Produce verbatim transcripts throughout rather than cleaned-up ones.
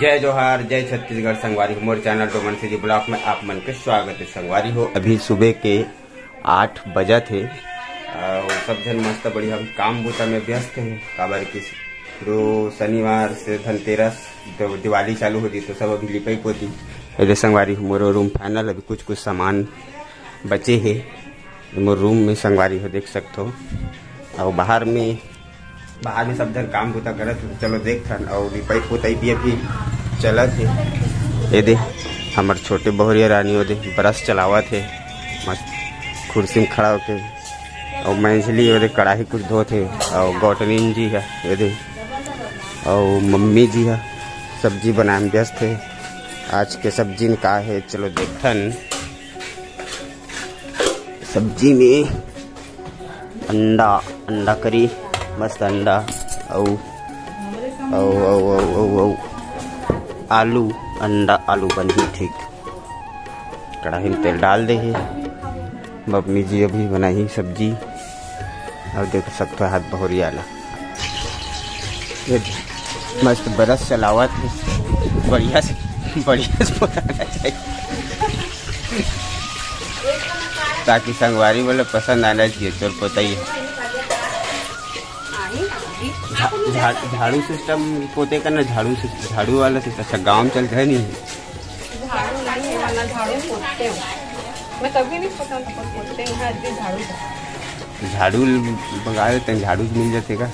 जय जोहार, जय छत्तीसगढ़। संगवारी हो, मोर चैनल डोमन सीजी ब्लॉग में आप मन के स्वागत है। संगवारी हो, अभी सुबह के आठ बजत हे अउ सब झन मस्त बढ़िया अभी काम बुता में व्यस्त हे, काबर कि दो शनिवार से धनतेरस, दो दिवाली चालू हो जी, तो सब अभी लिपाई पोती। एदे संगवारी हो, मोर रूम फाइनल, अभी कुछ कुछ सामान बचे हे मोर रूम में, संगवारी हो देख सकथो। अउ बाहर में बाहर में सब झन काम बुता करत हे, चलो देखथन। अउ लिपाई पोताई भी अभी चलत हे। ये दे हमर छोटे बहुरिया रानी, ओदे ब्रश चलावत हे मस्त कुर्सी में खड़ा होके। अउ मंझली ओदे कढ़ाई कुछ धोत हे। अउ गौटनीन जी हे ये दे, अउ मम्मी जी हे सब्जी बनाए में व्यस्त हे। आज के सब्जी में का हे, चलो देखथन। सब्जी में अंडा, अंडा करी, मस्त अंडा, अउ, अउ, अउ, अउ, अउ, अउ, आलू, अंडा, आलू बनही, ठीक। कढ़ाई में तेल डाल दे हे, मम्मी जी अभी बनाही सब्जी। अउ देख सकथो हाथ बहुरिया ला। ये मस्त ब्रश चलावत हे, बढ़िया से, बढ़िया से पोताना चाहिए, ताकि संगवारी वाला पसंद आना चाहिए तोर पोताई। झा-, झा-, झाड़ू सिस्टम पोते का ना, झाड़ू सिस-, झाड़ू वाला सिस्टम। अच्छा, गाँव में चल रहे नहीं है। झाड़ू नहीं है, वरना झाड़ू पोतते हो। मैं कभी नहीं पोता था, पर पोतते हैं, हाँ, अभी झाड़ू पोतते हैं। झाड़ू मंगा लेते हैं, झाड़ू मिल जाते का?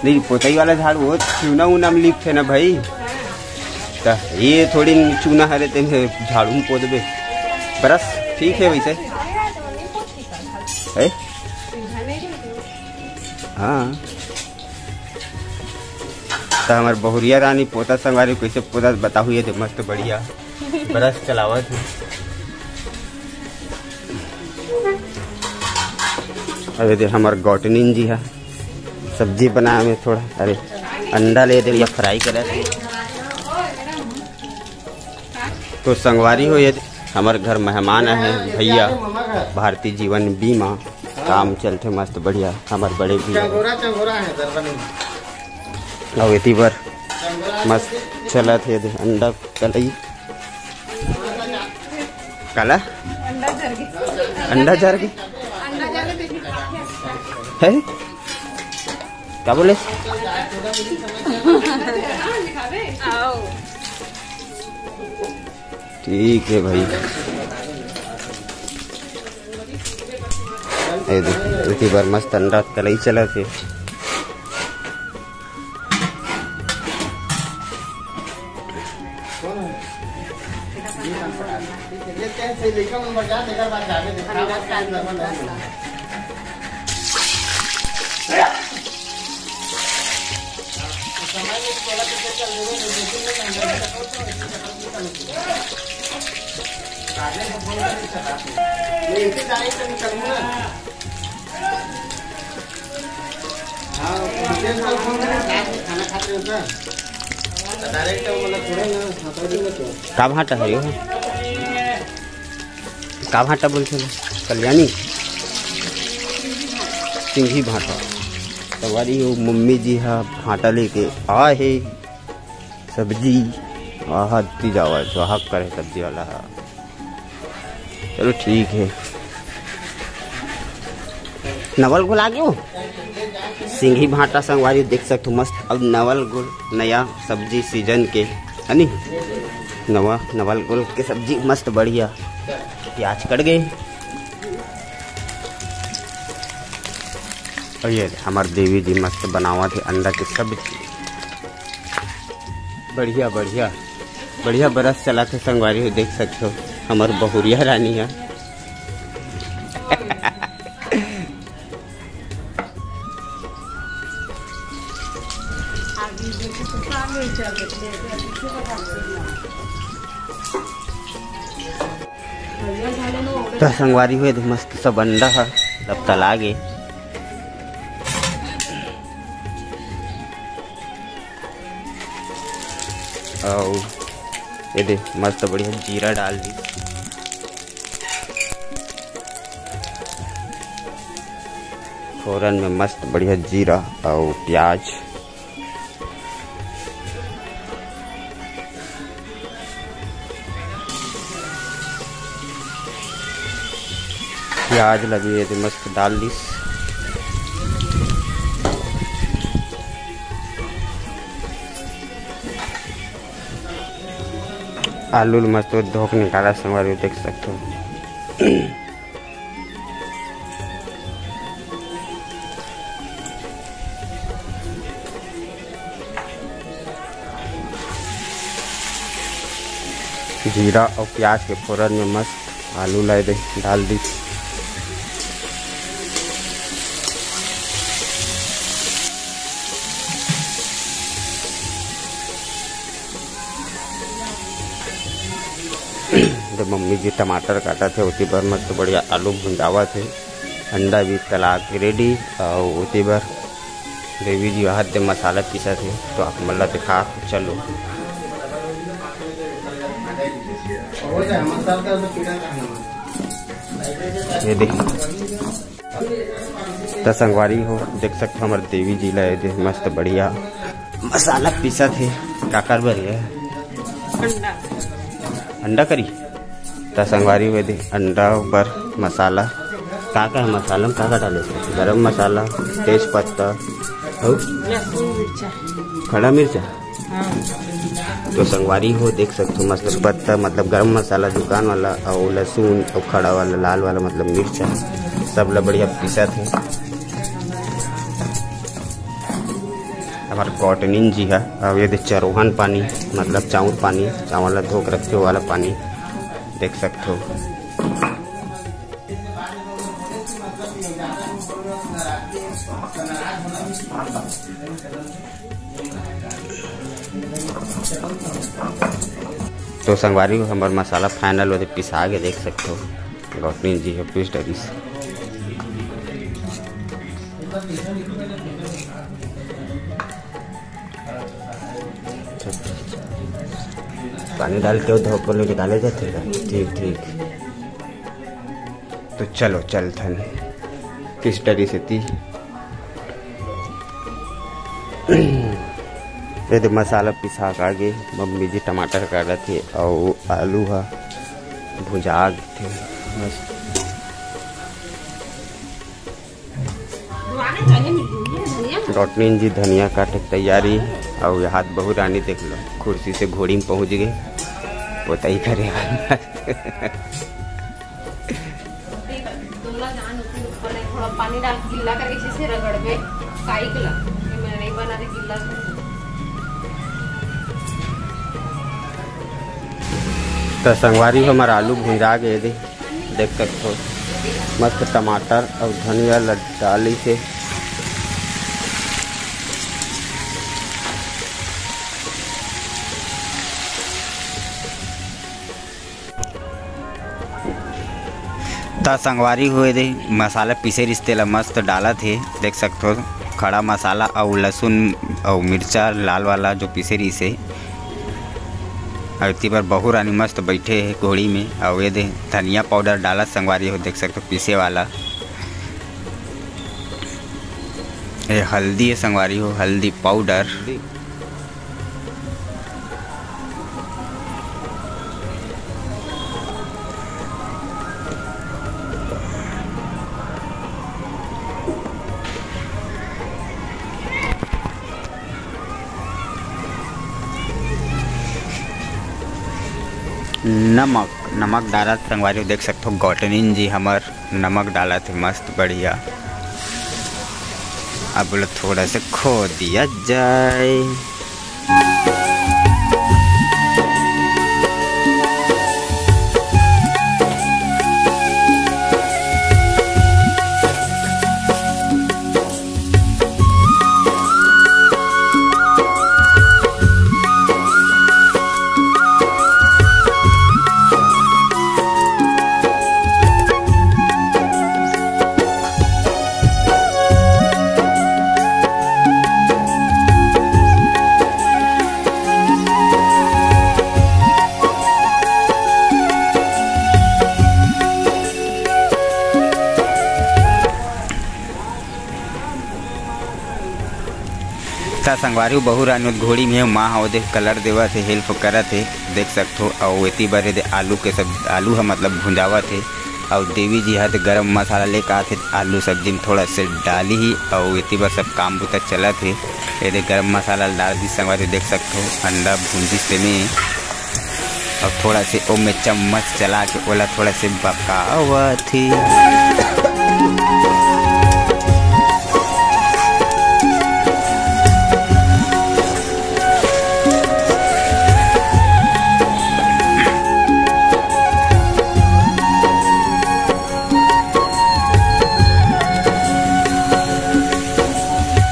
नहीं, पोताई वाला झाड़ू, वो चूना ऊना में लिपते ना भाई। तो ये थोड़ी चूना हरे, तेन झाड़ू में पोत दे। ब्रश ठीक है वैसे। है? हाँ। तो हमारे बहुरिया रानी पोता संगवारी कैसे पोता बताहू, ये दे मस्त बढ़िया ब्रश चलावत हे। अरे दे हमर गौटनीन जी हे सब्जी बनाए में थोड़ा, अरे अंडा ले दे या फ्राई करे। तो संगवारी हो, ये हमर घर मेहमान आहे भैया, भारतीय जीवन बीमा काम चलथे मस्त बढ़िया, हमर बड़े भैया। चंगोरा, चंगोरा है दरबन में। अउ एती बर मस्त चलत हे दे अंडा तलई। काला? अंडा जर गे। अंडा जर गे? है? का बोले? आओ। ठीक है भाई। ए देख, एती बर मस्त अंडा तलई चलत हे। का भाटा है यो? का भाटा बोलथे ना? कल्याणी? सिंघी भाटा। संगवारी हो, मम्मी जी हा भाटा लेके आए हे। सब्जी, आहा, ती जावा, सुहाग करे सब्जी वाला हा। चलो ठीक है। नवल घोल आ गयो। सिंघी भाटा संगवारी देख सकथो मस्त। अब नवल घोल नया सब्जी सीजन के, है नी? नवा नवल घोल के सब्जी मस्त बढ़िया। प्याज कट गए। और ये हमार देवी जी मस्त बनावत हे अंडा के सब्जी। बढ़िया, बढ़िया, बढ़िया बरस चला थे संगवारी हो, देख सकते हो हमार बहुरिया रानी है। तो संगवारी हो, मस्त सब अंडा है, अब तला गे। अउ ये दे, मस्त बढ़िया जीरा डाल दी। फोरन में मस्त बढ़िया जीरा अउ प्याज। प्याज लगी है तो मस्त डाल दिस। आलू ल मस्त धोक निकाला संगवारी, देख सकते हो। जीरा अउ प्याज के फोरन में मस्त आलू ला दे डाल दी। तो मम्मी जी टमाटर काटत हे, ओती बर मस्त बढ़िया आलू भुंजावत हे। अंडा भी तला के रेडी, अउ ओती बर देवी जी हाथ दे मसाला पीसत हे, तो आप मन ला दिखा। चलो, ये देख। त संगवारी हो, देख सकत हो हमर देवी जी ला एदे मस्त बढ़िया मसाला पीसत हे। काकर बर हे? अंडा। अंडा करी। त संगवारी हो, एदे अंडा बर मसाला। का का हे मसाला में, का का डाले? गरम मसाला, तेज पत्ता, अउ लहसुन, मिर्चा। खड़ा मिर्चा। हाँ। तो संगवारी हो, देख सकत हो मस्त पत्ता, मतलब गरम मसाला दुकान वाला, अउ लहसुन, अउ खड़ा वाला लाल वाला, मतलब मिर्चा, सब ला बढ़िया पीसत हे। हमार गौटनिन जी है। अब ये दे चरोहन पानी, मतलब चाउर पानी, चावल ला धो के रखे वाला पानी, देख सकत हो। तो संगवारी हो, हमर मसाला फाइनल होते पिसा के देख सकते हो। गौतमी जी ह पीस डरिस। पानी डाल के धोकर ले निकाले जाते हैं। ठीक, ठीक। तो चलो, चलथन किस डरी से ती। ये दे मसाला पिसा के आगे मम्मी जी टमाटर काटत हे अउ आलू ह भुंजा थे। मस्त। गौटनीन जी धनिया काटे के तैयारी। अउ यहाँ बहू रानी देख लो, कुर्सी से घोड़ी में पहुँच गए, पोताई करे वाला। दोला जान होती ऊपर ले थोड़ा पानी डाल के गिल्ला करके इसे रगड़ में काई के ला, ये मैं नहीं बना दे गिल्ला कर। तो संगवारी हो, हमारा आलू भुंजा गए दे, देख सकते हो मस्त टमाटर अउ धनिया ल डाली से। त संगवारी हो, ये दे मसाला पीसे रिस तेला मस्त डालत हे, देख सकथो खड़ा मसाला अउ लहसुन अउ मिर्चा लाल वाला जो पीसे रिस हे। अउ एती बर बहू रानी मस्त बैठे हे घोड़ी में, अउ ये दे धनिया पाउडर डालत संगवारी हो, देख सकथो पीसे वाला। ये हल्दी हे संगवारी हो, हल्दी पाउडर। नमक, नमक डालत संगवारी हो, देख सकथो गौटनिन जी हमर नमक डालत हे मस्त बढ़िया। अब बोला थोड़ा सा खो दिया जाए। त संगवारी हो, बहू रानी घोड़ी में माँ ह ओदे कलर देवत हे, हेल्प करत हे, देख सकथो। अउ एती बर एदे आलू के सब, आलू ह मतलब भुंजावत हे। अउ देवी जी ह ते गरम मसाला लेके आथे, आलू सब्जी में थोड़ा से डाली ही, अउ एती बर सब काम बुता चलत हे। ये दे गरम मसाला डाल दी संगवारी, देख सकथो अंडा भूंजिस तेमे, अउ थोड़ा से ओमे चम्मच चला के ओला थोड़ा से बकावत हे।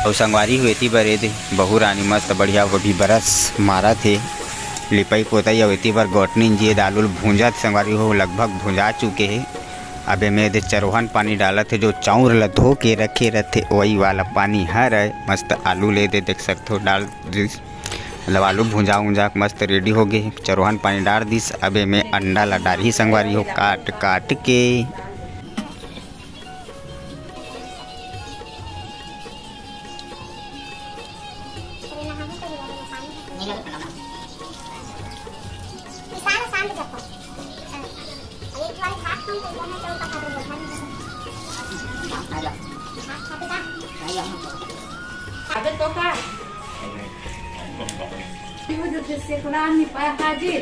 अउ संगवारी हो एती बर ए दे बहू रानी मस्त बढ़िया वो भी बरस मारत हे। लिपई पोतई अउ एती बर गोटनीन जी ए दे आलू ल भूंजत संगवारी हो, लगभग भुंजा चुके हे। अब एमे ए दे चरोहन पानी डालत हे, जो चाउर ल धो के रखे रथे वही वाला पानी हरय। मस्त आलू ल ए दे देख सकथो डाल दिस, मतलब आलू भुंजा उंजा के मस्त रेडी हो गे। चरोहन पानी डार दिस, अब एमे अंडा ला डारही संगवारी हो काट काट के। अबे तो का? हाजिर।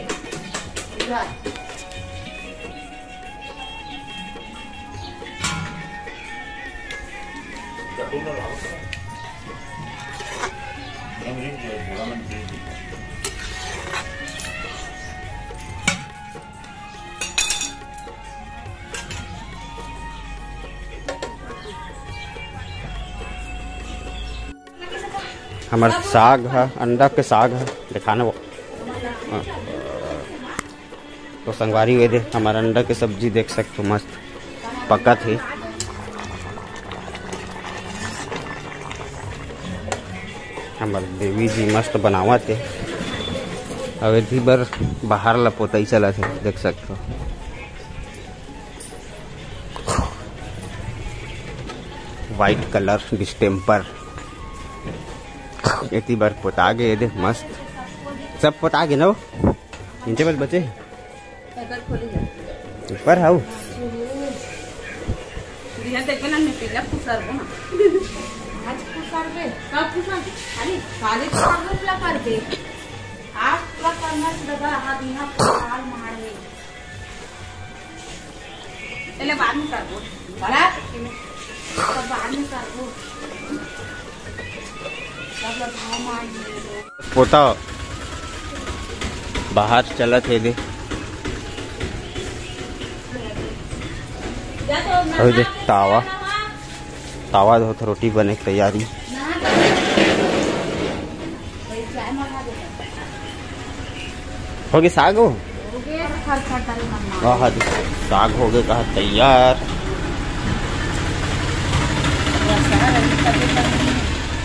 हमर साग ह, अंडा के साग ह, दिखाना वो। हाँ। तो संगवारी हो ए दे, हमर अंडा के सब्जी देख सकथो, मस्त पकत हे। हमर देवी जी मस्त बनावत हे। अउ एती बर बाहर ला पोतई चलत हे, देख सकथो। White colour distemper। एती बर पोता गे, ए दे मस्त। सब पोता गे ना वो? नीचे बस बचे? एकर खोली जा। ऊपर हऊ? बिहान देख ना, मैं पीला खुसरबो ना। आज खुसरबे? कब खुसर? अरे, काले खुसरबे, पूरा कर दे। आज पूरा करना से दबा, हाथ बिना पूरा हाल मार ले। पहले बाद में करबो। बड़ा? सब बाद में करबो। सब लोग भाव मार ले। पोता बाहर चलत हे दे। अभी देख तावा, तावा धोत रोटी बने के तैयारी। हो गे साग हो? हो गे, खर खर तारे मम्मा। आहा, साग हो गे कहा तैयार।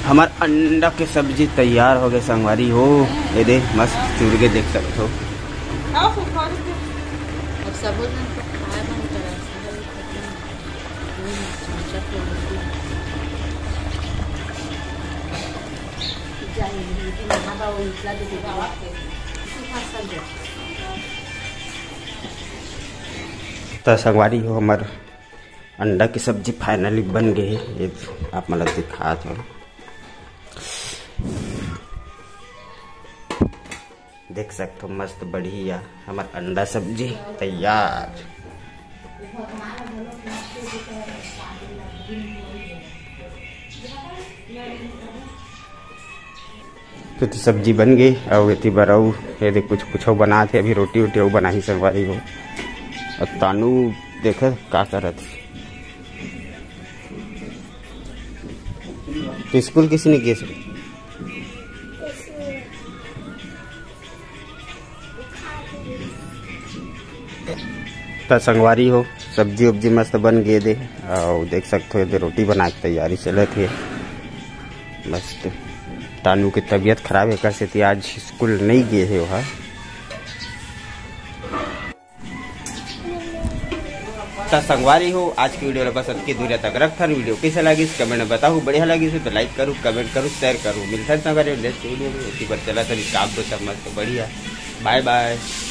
हमर अंडा के सब्जी तैयार हो गे संगवारी हो। ये दे मस्त चुर के देख सकथो। अब सब हो जाए तो खाए मन करा। त संगवारी हो, हमर अंडा के सब्जी finally बन गे हे। ये आप मन ल दिखात हव। देख सकथो, मस्त बढ़िया हमर अंडा सब्जी तैयार। तो, तो सब्जी बन गे, अउ एती बर अउ ये दे कुछ, कुछ अउ बनात हे, अभी रोटी वोटी अउ बनाही संगवारी हो। अउ तानू देखे का करत हे। तो स्कूल किसने गे हे? त संगवारी हो, सब्जी उब्जी मस्त बन गे दे, अउ देख सकथो, ये दे रोटी बनाए के तैयारी चलत हे। मस्त। तानू के तबीयत खराब हे, एकर सेती आज स्कूल नइ गे हे ओहा। त संगवारी हो, आज के video ल बस अतके दूरिया तक रखथन। Video कइसे लागिस, comment में बताहू। बढ़िया लागिस हे तो like करू, comment करू, share करू। मिलथन संगवारी हो next video में। एती बर चलत हन, काम तो सब मस्त बढ़िया। Bye bye।